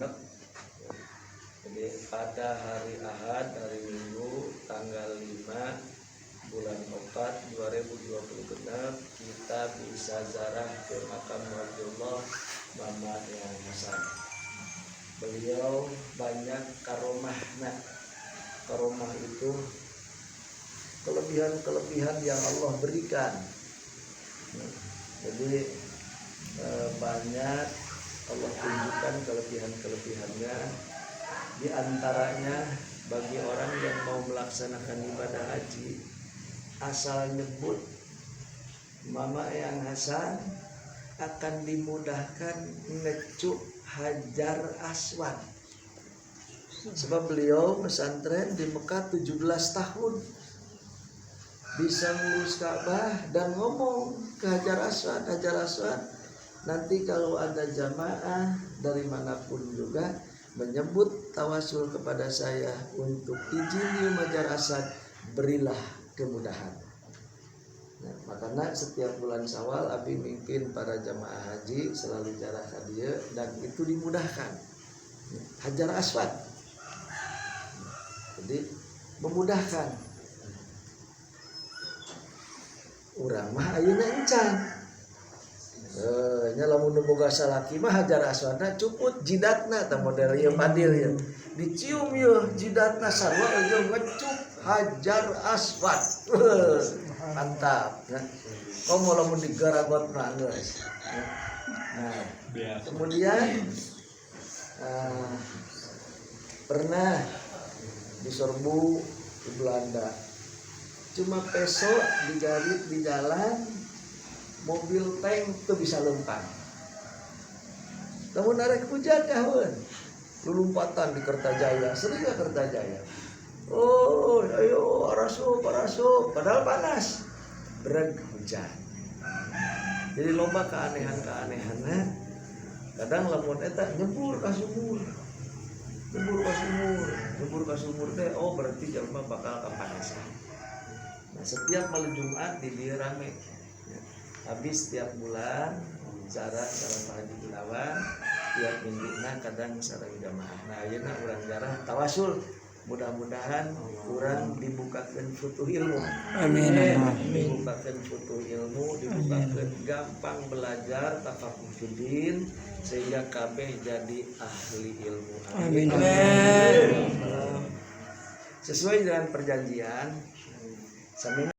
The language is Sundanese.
genep. Jadi pada hari Ahad, hari Minggu, tanggal 5 bulan 4 2020 genep, kita bisa zarah ke makam Waliullah Mama Eyang Hasan. Beliau banyak karomahna. Karomah itu kelebihan-kelebihan yang Allah berikan. Nah, jadi banyak Allah tunjukkan kelebihan-kelebihannya. Di antaranya, bagi orang yang mau melaksanakan ibadah haji, asal nyebut Mama Eyang Hasan akan dimudahkan ngecup Hajar Aswad. Sebab beliau pesantren di Mekah 17 tahun, bisa ngurus Ka'bah dan ngomong ke Hajar Aswad, "Hajar Aswad, nanti kalau ada jamaah dari manapun juga menyebut tawasul kepada saya untuk izin di Hajar Aswad, berilah kemudahan." Nah, makanya setiap bulan Syawal abi mimpin para jamaah haji selalu jarah ka dieu dan itu dimudahkan. Hajar Aswad. Jadi memudahkan. Urang mah ayeuna encan. Eh, nya lamun nu boga salaki mah Hajar Aswadna cuput jidatna, tah model ieu Padil ieu. Dicium ieu jidatna sarua jeung ngecup Hajar Aswad. Mantap ya. Komo lamun digaragotna geus. Nah, kemudian pernah diserbu di Belanda, cuma peso digarit di jalan, mobil tank tuh bisa lempang. Lamun arek hujan kawan lulumpatan di Kertajaya, sering ke Kertajaya. Oh, ayo arasup arasup, padahal panas breg hujan. Jadi loba keanehan keanehannya. Kadang lamun eta nyebur ka sumur, nyebur ka sumur, nyebur ka sumur teh, oh, berarti jelema bakal kepanasan. Nah, setiap malam Jumat di dieu rame ya. Habis setiap bulan cara sareng Pak Haji Gunawan, tiap minggu kadang sareng jamaah. Nah, ayeuna urang jarah tawasul, mudah-mudahan urang dibukakan futuh ilmu. Amin. Dibukakan futuh ilmu, dibukakan gampang belajar, tafakuh fiddin, sehingga kabeh jadi ahli ilmu. Amin. Amin. Sesuai dengan perjanjian sami.